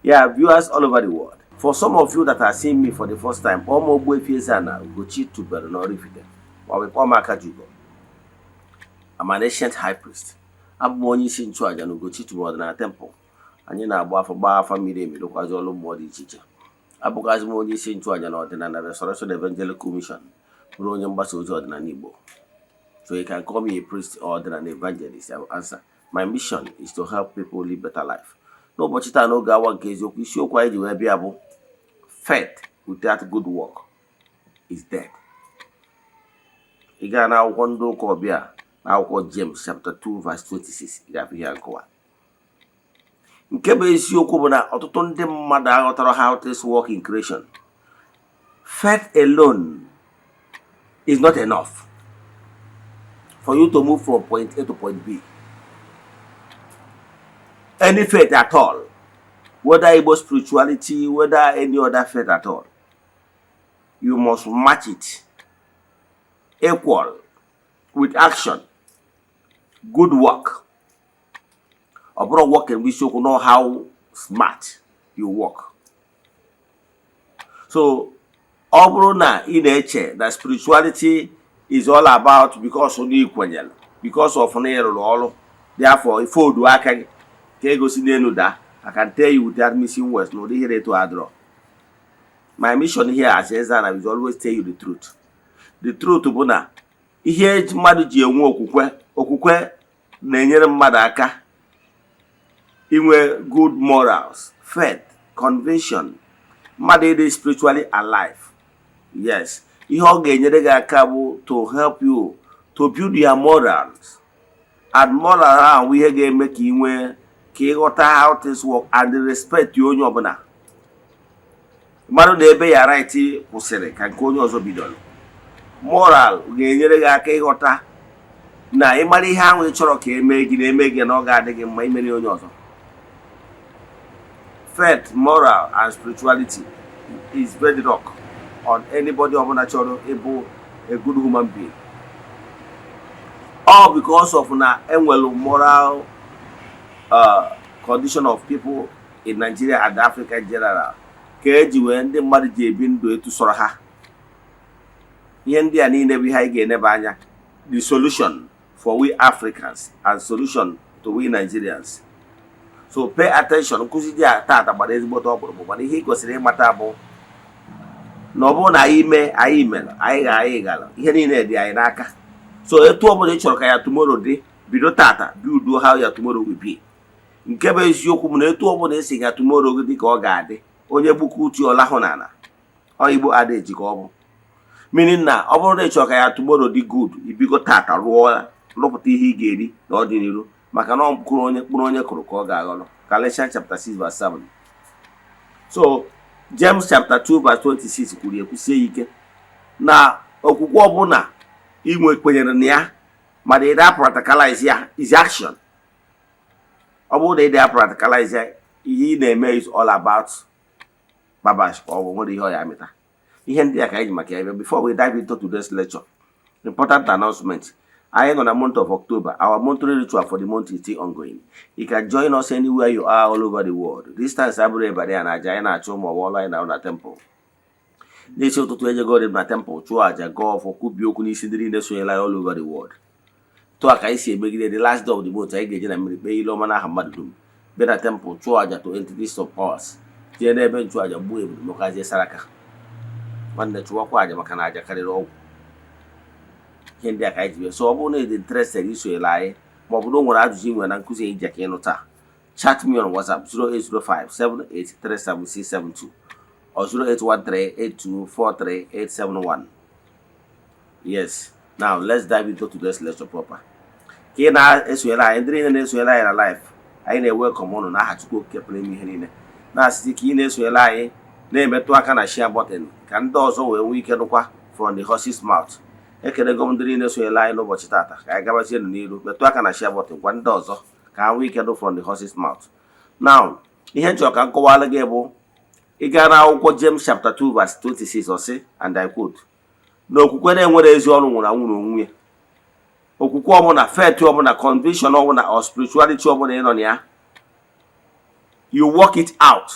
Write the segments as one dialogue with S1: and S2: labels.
S1: Yeah, viewers all over the world. For some of you that are seeing me for the first time, kpọọ m Ogbuefi Eze-Ana Ugochi tubelu n'Oraifite maọbụ kpọọ m Akajiugo. I'm an ancient high priest. Abụ m onye isi nchụaja na Ugochi tubelu ọdịnala temple. Anyị na-agba afa, gbaa afa miri emi, rụkwazi ọrụ mmụọ dị iche iche. Abụkwazị m onye isi nchụaja na Ọdịnala Restoration Evangelical Mission, bụrụ onye mgbasa ozi ọdịnala Igbo. So you can call me a priest or ọdịnala evangelist, I will answer. My mission is to help people live better life. N'ụbọchị taa, n'oge awa nke eziokwu, isiokwu anyị ji wee bịa bụ "Faith without good work is dead." Ị gaa n'akwụkwọ ndị ụka ọbịa, n'akwụkwọ James chapter 2 verse 26, ị ga-afụ ihe nkọwa. Nke bụ eziokwu bụ na ọtụtụ ndị mmadụ aghọtara how things work in creation. Faith alone is not enough for you to move from point A to point B. Any faith at all, whether Igbo spirituality, whether any other faith at all, you must match it equal with action, good work. Ọ bụrụ work bụ isiokwu, know how smart you work. So ọ bụrụ na ị na-eche na spirituality is all about because na ị kwenyere, because of na ị rụrụ ọrụ, therefore ife odu aka gị ka egosi n'elu daa, I can tell you without missing words na ụdị ihe etu adịrọ. My mission here as Eze-Ana is always tell you the truth. The truth bụ na ihe mmadụ ji enwe okwukwe, okwukwe na-enyere mmadụ aka inwe good morals, faith, conviction, mmadụ ịdị spiritually alive. Yes, ihe ọ ga-enyere gị aka bụ to help you to build your morals, and moral ahụ ihe ga-eme ka ị nwee ka ịghọta how things work and respect onye ọbụla mmadụ na ebe ya right kwụsịrị ka nke onye ọzọ bidoro. Moral ga-enyere gị aka ịghọta na ịmara ihe ahụ ị chọrọ ka emee gị na eme gị na ọ ga-adị gị mma imere onye ọzọ. Faith, moral and spirituality is bedrock on anybody ọbụla chọrọ ịbụ a good human being. All because of na enwere moral condition of people in Nigeria and Africa in general ka eji wee ndị mmadụ ji ebi ndụ etu sọrọ ha. Ihe ndị a niile bụ ihe anyị ga-eneba anya, the solution for we Africans and solution to we Nigerians. So pay attention. Nkụzi dị a taata gbara ezigbote ọkpụrụkpụ, mana ihe ị kwesịrị ịmata bụ na ọ bụrụ na anyị mee, anyị mere, anyị ga anyị gara, ihe niile dị anyị n'aka. So etu ọbụla ị chọrọ ka ya tomorrow dị, bido tata build how your tomorrow will be. Nke bụ eziokwu bụ na etu ọbụla esi ga tomorrow gị dị ka ọ ga-adị. Onye gbuka uche ọlahụ n'ala ọ Igbo adịji ka ọ bụ, meaning na ọ bụrụ na ị chọrọ ka ya tomorrow dị good, ibigo tata rụọ, rụpụta ihe ị ga-eri n'ọdịnihu, maka na ọ mkpụrụ onye mkpụrụ onye kụrụ ka ọ ga-aghọrọ. Galatians chapter 6 verse 7. So James chapter 2 verse 26 kwuru ekwusie ike na okwukwe ọbụla inwe kwenyere na ya, mana ịda practicalize ya is action. Ọ bụrụ na ịda practicalize ya, ihe ị na-eme is all about babash, ka ọ bụ nwere ihe ọ ya amịta. Ihe ndị a ka anyị ji maka ya bịa. Before we dive into today's lecture, important announcement: anyị nọ na month of October. Our monthly ritual for the month is still ongoing. You can join us anywhere you are all over the world. Distance abụrụ ebara ya na aja anyị na-achụ ma ọ bụ ọrụ anyị na-arụ na temple. N'isi ụtụtụ, ejego na temple chụọ aja, gọọ ọfọ, kwubie okwu n'isi ndị niile sonyela anyị all over the world. Tụọ ka anyị si emegide, the last day of the month, anyị ga-eje na mmiri kpee ile ọma n'aha mmadụ dum, bịa na temple chụọ aja to entities of powers, jee n'ebe nchụaja gbuo ebulu, mekazie saraka. Nwanne, chụwakwa aja, maka na aja karịrị ọgwụ. Ihe ndị a ka anyị ji bịa. So ọ bụrụ na ị dị interested isonyere anyị, ma ọ bụ na o nwere ajụjụ ị nwere na nkụzi anyị ji ka ịnụ taa, chat me on WhatsApp 0805 7837672 or 08138243871. Yes, now let's dive into today's lecture proper. Ka ị na-esonyere anyị, ndị niile na-esonyere anyị na live, anyị na-ewelcome ụnụ n'aha Chukwu Okike pụrụ ime ihe niile. Na-asị ka ị na-esonyere anyị, na-emetụ aka na share button ka ndị ọzọ wee nwee ike nụkwa from the horse's mouth. Ekelego m ndị niile sonyere anyị n'ụbọchị taata. Ka anyị gabazienụ n'iru. Metụ aka na share button, gwa ndị ọzọ ka ha nwee ike nụ from the horse's mouth. Now, ihe nchọrọ ka m kọwara gị bụ, ị gaa n'akwụkwọ James chapter 2 verse 26, ọ sị, and I quote, na okwukwe na-enwere ezi ọrụ nwụrụ anwụ n'onwe ya. Okwukwe ọbụla, faith ọbụla, conviction ọbụla or spirituality ọbụla ị nọ na ya, you work it out.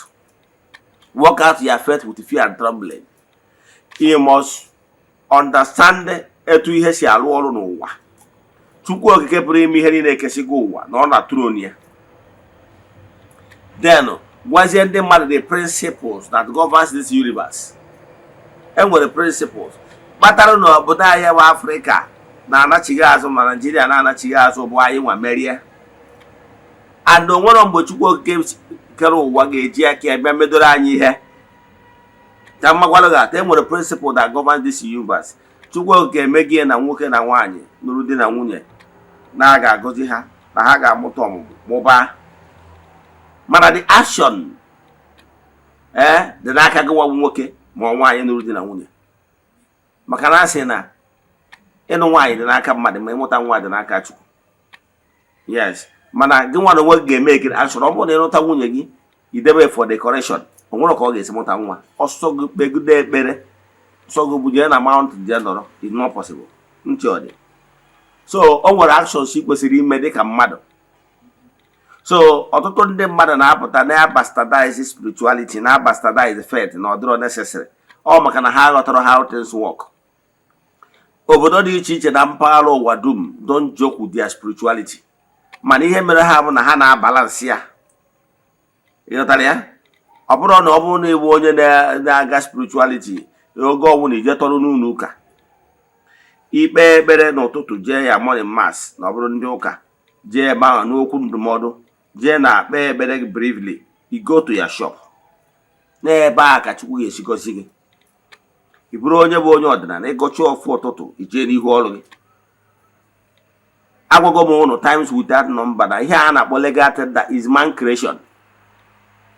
S1: Work out your faith with fear and trembling. You must understand etu ihe si arụ ọrụ n'ụwa. Chukwu Okike pụrụ ime ihe niile ekesigo ụwa na ọ na throne ya. Then gwazie ndị mmadụ the principles that governs this universe. Enwere principles kpatara na obodo anyị bụ Afrịka na-anachighị azụ, ma Naijiria na-anachighị azụ, bụ anyị nwa merie. And onwere mgbe Chukwu Okike kere ụwa ga-eji aka ya bịa medoro anyị ihe ka mmagwalụ ga-ata. Enwere principle that governs this universe. Chukwu Okike emeghị na nwoke na nwaanyị nụrụ di na nwunye na a ga-agọzi ha, na ha ga-amụta ọmụmụ mụbaa, mana the action ee dị n'aka gị nwa nwoke ma ọ nwaanyị nụrụ di na nwunye, maka na asị na ịnụ nwaanyị dị n'aka mmadụ, ma ịmụta nwa dị n'aka Chukwu. Yes, mana gị nwa na onwe gị ga-eme ekiri action. Ọ bụrụ na ịnụta nwunye gị, idebe for decoration, o nwere ka ọ ga-esi mụta nwa? Ọsọ gị kpegide ekpere, ọsọ gị bụ jee na mountain jee nọrọ, it's not possible. Ntị ọ dị. So o nwere actions ị kwesịrị ime dịka mmadụ. So ọtụtụ ndị mmadụ na-apụta na bastardize spirituality, na bastardize faith, na ọ dịrọ necessary. Ọ maka na ha ghọtara how things work. Obodo dị iche iche na mpaghara ụwa dum don't joke with their spirituality, mana ihe mere ha bụ na ha na-abalance ya. Ịghọtara ya? Ọ bụrụ na ọ bụrụ na ịbụ onye na-aga spirituality, oge ọbụla ije tọrọ n'ụlọ ụka ikpe ekpere n'ụtụtụ, jee ya morning mass, na ọ bụrụ ndị ụka jee ebe ahụ n'okwu ndụmọdụ, jee na kpee ekpere gị briefly, you go to your shop. N'ebe a ka Chukwu ga-esi gozi gị. Ị bụrụ onye bụ onye ọdịnala, ịgọchi ọfụ ụtụtụ, ijee n'ihu ọrụ gị. Agwago m ụnụ times without number na ihe a na-akpọ legal tender is man creation.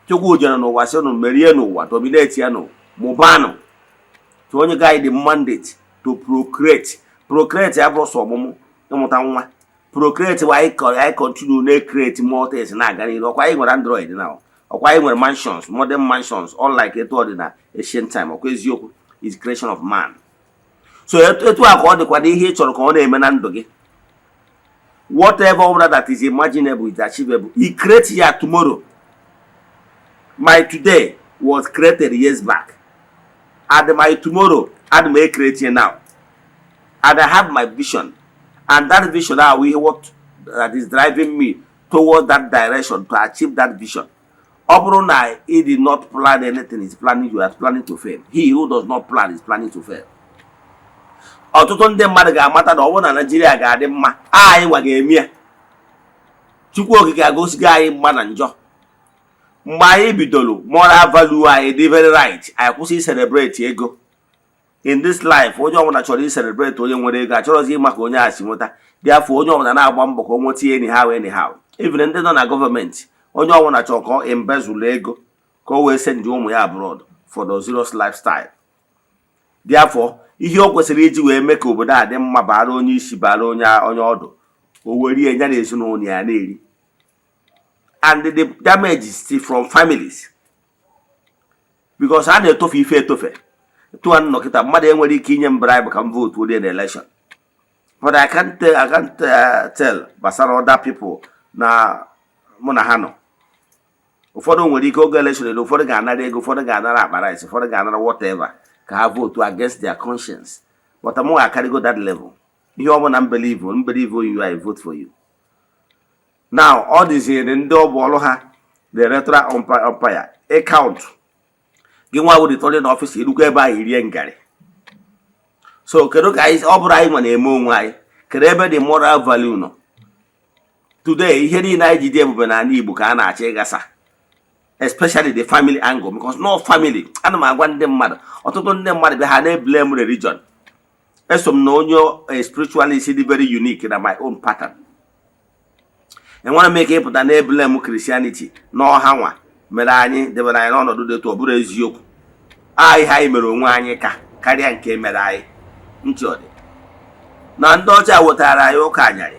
S1: Chukwu jere n'ụwa sị ụnụ merie n'ụwa, dominate ya nụ, mụbanụ. To onye guy the mandate to procreate. Procreate abụrụ sọ ọmụmụ, ịmụta nwa. Procreate bụ anyị continue na-create more things, na-aga n'ihu. Ọkwa anyị nwere Android now, ọkwa anyị nwere mansions, modern mansions, unlike etu ọ dị na ancient time. Ọkwa eziokwu is creation of man. So etu a ka ọ dịkwa n'ihe ị chọrọ ka ọ na-eme na ndụ gị. Whatever ọbụla that is imaginable is achievable. You create ya tomorrow. My today was created years back, and my tomorrow ana m create it now, and I have my vision, and that vision now we what that is driving me towards that direction to achieve that vision. Ọ bụrụ na he did not plan anything, is planning, you are planning to fail. He who does not plan is planning to fail. Ọtụtụ ndị mmadụ ga-amata na ọ bụrụ na Naijiria ga-adị mma, anyị nwa ga-eme ya. Chukwu Okike agosigo anyị mma na njọ. Mgbe anyị bidoro moral value anyị dị very right, anyị kwụsị celebrate ego in this life. Onye ọbụla chọrọ i celebrate onye nwere ego, achọrọzi ịma ka onye a si nweta dị afọ. Onye ọbụla na-agba mbọ ka o nweta ihe anyhow, anyhow. Even ndị nọ na gọọmenti, onye ọbụla chọrọ ka ọ embezzle ego ka o wee send ụmụ ya abroad for the luxurious lifestyle. Therefore, ihe o kwesịrị iji wee mee ka obodo a dị mma, bara onye isi, bara onye ọdụ, o were ya na ezinụlọ ya na-eri. And the damage is still from families, because a na-etofe ife etofe. Tụa nnọkịta mmadụ enwere ike inye m bribe ka m vote onye na election, but I can't tell gbasara other people na mụ na ha nọ. Ụfọdụ nwere ike oge election elu, ụfọdụ ga-anara ego, ụfọdụ ga-anara akpa rice, ụfọdụ ga-anara whatever ka ha vote against their conscience. But mụ ga-akarịgo that level. Ihe ọ bụla m believe, m believe you, I vote for you. Now ọ dịziri ndị ọ bụ ọrụ ha, the electoral umpire, account gị nwa bụ returning officer, irukwa ebe ahụ rie ngarị. So kedu ka anyị ọ bụrụ anyị nwa na-eme onwe anyị? Kedu ebe the moral value nọ today? Ihe niile anyị ji dị ebube n'ala Igbo ka a na-achọ ịgasa, especially the family angle, because no family. Ana m agwa ndị mmadụ, ọtụtụ ndị mmadụ bịa, ha na-eblame religion. Eso m na onye spiritualist dị very unique na my own pattern. Enwere m ike ịpụta na eblame Christianity na ọha nwa mere anyị debere anyị n'ọnọdụ dị etu. Ọ bụrụ eziokwu, a ihe anyị mere onwe anyị ka karịa nke mere anyị. Ntị ọ dị na ndị ọcha wetara anyị ụka anyarị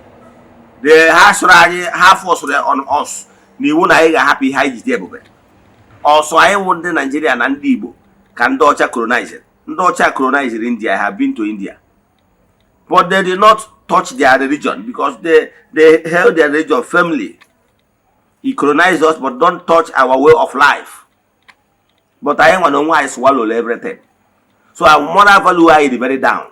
S1: de, ha sụrụ anyị, ha forceụrụ on us na iwu na anyị ga-ahapụ ihe anyị jide ebube. Ọsọ anyị wụ ndị Naijiria na ndị Igbo ka ndị ọcha colonized. Ndị ọcha colonized India. I have been to India, but they did not touch their religion because they held their religion firmly. He colonized us but don't touch our way of life. But anyị nwa na onwe anyị swallow everything, so our moral value anyị dị very down.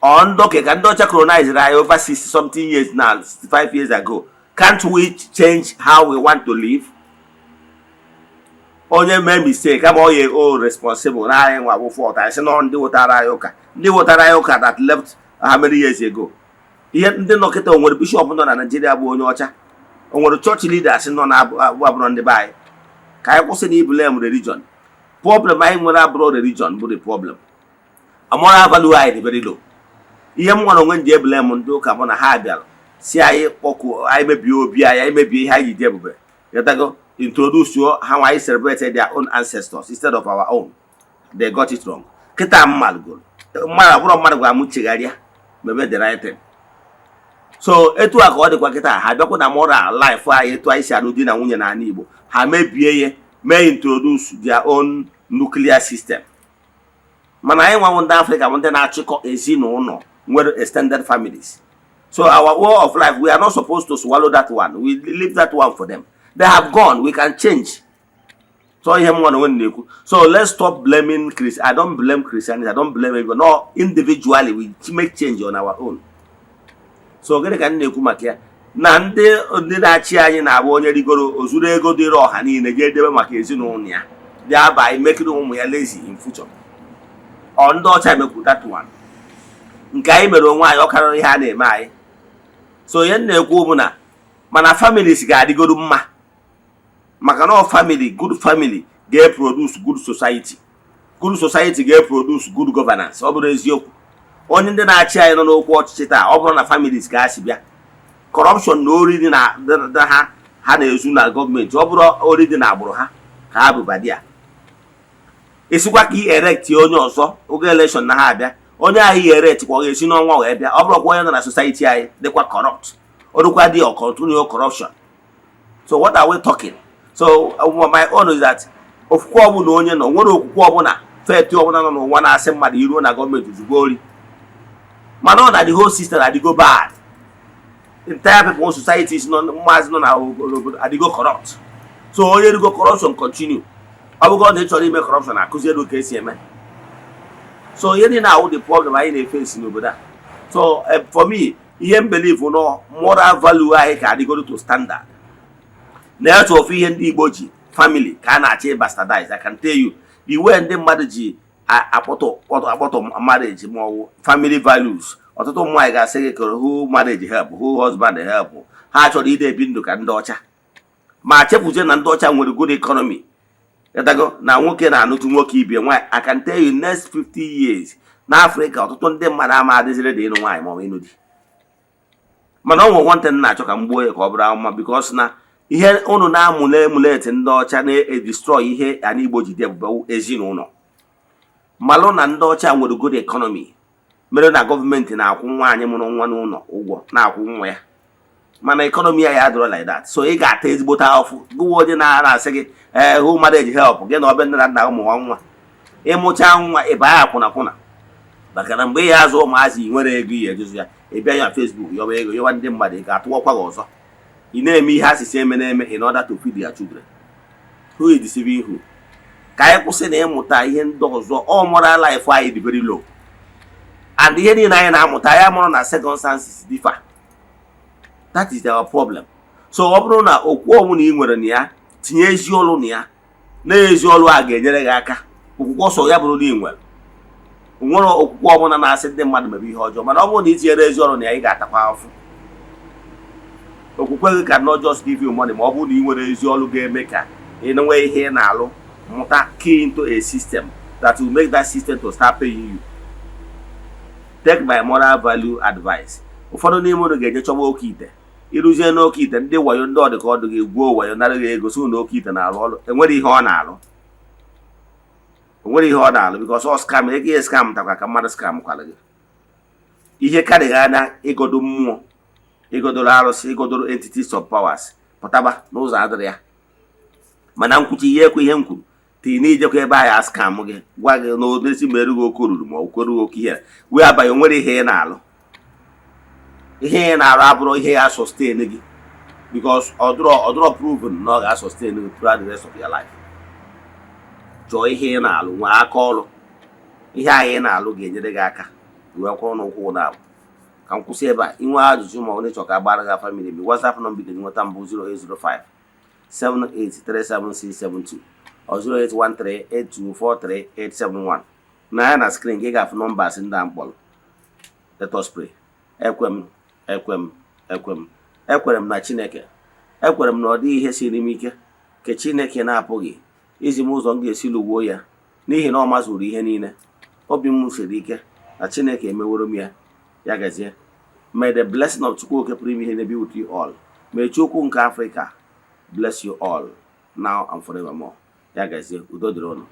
S1: Ọ ndọke ka ndị ọcha colonized anyị over 60 something years now, 65 years ago. Can't we change how we want to live? Onye mee mistake, kama ọ ya o responsible na anyị nwa bụ fault anyị, sị nọ ndị wetara anyị ụka, ndị wetara anyị ụka that left how many years ago. Ihe ndị nọ kịta, o nwere bishọp nọ na Nigeria bụ onye ọcha? O nwere chọọchị leaders nọ na abụ abụrọ ndị be anyị? Ka anyị kwụsị na iblame religion. Problem anyị nwere abụrụ religion bụ the problem. Moral value anyị dị very low. Ihe m nwere onwe m ji eblame ndị ụka bụ na ha bịara si anyị kpọkuo anyị, mebie obi anyị, anyị mebie ihe anyị ji dị ebube. Ghọtago? Introduce ha nwa anyị celebrate their own ancestors instead of our own. They got it wrong. Kịta mmadụ goro mmadụ abụrụ mmadụ gwara m chegharịa, mebe the right thing. So etu a ka ọ dịkwa kịta. Ha bịakwa na moral life anyị, etu anyị si alụ di na nwunye n'ala Igbo, ha mebie ya, mee introduce their own nuclear system. Mana anyị nwanwụ ndị Afrịka bụ ndị na-achịkọ ezinụlọ nwere extended families. So our way of life, we are not supposed to swallow that one. We leave that one for them. They have gone, we can change. So ihe m nwa na onwe m na-ekwu, so let's stop blaming Chris. I don't blame Christianity, I don't blame anyone. No, individually we make change on our own. So gịnị ka m na-ekwu maka ya? Na ndị na-achị anyị na-abụ onye rigoro ozuru ego dịrị ọha niile jee debe maka ezinụlọ ya, dị aba mekiri ụmụ ya lazy in future. Ọ ndị ọcha emekwu that one. Nke anyị mere onwe anyị, ọ karịrị ihe a na-eme anyị. So ihe m na-ekwu bụ na mana families ga-adịgodu mma, maka na ọ family, good family ga-eproduce good society, good society ga-eproduce good governance. Ọ bụrụ eziokwu, onye ndị na-achị anyị nọ n'okwu ọchịchị taa, ọ bụrụ na families ka ha si bịa, corruption na ori dị na ha ha na-ezu na gọọmenti, ọ bụrụ ori dị na agbụrụ ha ka ha bụ badia. Esikwa ka ị erect onye ọzọ oge election na ha abịa, onye ahụ i erect kwa ọ ga-esi n'ọnwa wee bịa. Ọ bụrụkwa onye nọ na society anyị dịkwa corrupt, ọdụkwa dị ọ continue corruption. So what are we talking? So my own is that okwukwe ọbụla onye nọ nwere, okwukwe ọbụla, faith ọbụla nọ n'ụwa na-asị mmadụ iruo na gọọmenti ozugbo ori. Mana ọ na the whole system adịgo bad. Entire people, societies nọ, maazị nọ na obodo adịgo corrupt. So onye rigo corruption continue, ọ bụgo na ị chọrọ ime corruption, akụzielu ka esi eme. So ihe niile awụ the problem anyị na-efesi n'obodo a. So for me, ihe m believe no moral value anyị ka adịgoro to standard na-etu ofu ihe ndị Igbo ji family ka a na-achọ bastardize. I can tell you the way ndị mmadụ ji akpọtọ akpọtọ marriage ma ọ bụ family values. Ọtụtụ ụmụ nwaanyị ga-asị gị kere who marriage help, who husband help. Ha chọrọ ide ebi ndụ ka ndị ọcha, ma chefuzie na ndị ọcha nwere good economy. Ịdago na nwoke na-anụtụ nwoke ibie nwaanyị. I can tell you, next 50 years na Afrịka, ọtụtụ ndị mmadụ ama adịzịrị dị ịnụ nwaanyị ma ọ bụ ịnụ di. Mana ọ nwere one thing na-achọ ka m gbuo ya ka ọ bụrụ amụma, because na ihe unu na-amụle emulate ndị ọcha na-edestroy ihe ana Igbo ji dị ebube, ezinụlọ. Malụ na ndị ọcha nwere good economy mere na gọọmenti na-akwụ nwaanyị mụrụ nwa n'ụlọ ụgwọ, na-akwụ nwa ya. Mana economy ya ya adịrọ like that. So ị ga-ata ezigbote ahụfụ gụwa onye na-asị gị ee who marriage help gị na ọbịa nne na nna ụmụ nwa nwa ịmụcha nwa ịba ya akwụna kwụna, maka na mgbe ị ya azụ ụmụazị, ị nwere ego ihe ejuzu ya. Ị bịa ya Facebook yọwa ego, yọwa ndị mmadụ, ị ga-atụwakwa gị ọzọ. Ị na-eme ihe asịsị eme na-eme in order to feed your children. Who is deceiving who? Ka anyị kwụsị na ịmụta ihe ndị ọzọ. All moral life anyị dị very low, and ihe niile anyị na-amụta ya mụrụ na circumstances differ. That is our problem. So ọ bụrụ na okwu ọbụla ị nwere na ya, tinye ezi ọlụ na ya, na ezi ọlụ a ga-enyere gị aka. Okwukwe ọsọ ya bụrụ na ị nwere nwere okwukwe ọbụla na-asị ndị mmadụ mebe ihe ọjọọ, mana ọ bụrụ na ị tinyere ezi ọrụ na ya, ị ga-atakwa afụ. Okwukwe gị can not just give you money ma ọ bụrụ na ị nwere ezi ọrụ ga-eme ka ị nwee ihe ị na-alụ. Mụta key into a system that will make that system to start paying you. Take my moral value advice. Ụfọdụ n'ime unu ga-eje chọba oke ite. Ịrụzie n'oke ite, ndị wayo, ndị ọdịka ọdụ ga-egwuo wayo, nara gị ego, so na oke ite na-arụ ọrụ. Enwere ihe ọ na-arụ, onwere ihe ọ na-alụ, because ọ scam ego ya scam takwa ka mmadụ scam kwara gị. Ihe karịghị anya ịgodo mmụọ, ịgodoro arụsị, ịgodoro entities of powers, pụtaba n'ụzọ adịrị ya. Mana nkwuchi ihe ekwe ihe m kwuru tii na ijekwa ebe ahụ a scam gị, gwa gị na odesi ma erughị oke oruru ma ọ kwerughị oke ihe wee abanye. Onwere ihe ị na-alụ, ihe ị na-arụ abụrụ ihe ya sustain gị, because ọ dụrọ proven na ọ ga-sustain gị throughout the rest of your life. Chọọ ihe ị na-alụ, nwee aka ọrụ. Ihe ahụ ị na-alụ ga-enyere gị aka wee kwụrụ n'ụkwụ na-abụ. Ka m kwụsị ebe a. Inwe ajụjụ ma ọ bụ ịchọ ka agbara gị afa miri emi, WhatsApp nọmba ị ga-enweta mbụ 0805 7837672 or 08138243871. Na ya na screen ka ị ga-afụ numbers ndị a mkpọrọ. Let us pray. Ekwe m, ekwe m, ekwe m, ekwere m na Chineke. Ekwere m na ọ dịghị ihe siri m ike nke Chineke na-apụghị izi m ụzọ m ga-esi lụgbuo ya, n'ihi na ọ mazuru ihe niile. Obi m siri ike na Chineke emeworo m ya. Ya gazie. May the blessing of Chukwu Oke pụrụ ime ihe be with you all. May Chukwu nke Africa bless you all now and forevermore. Ya gazie, udo dịrị ụnụ.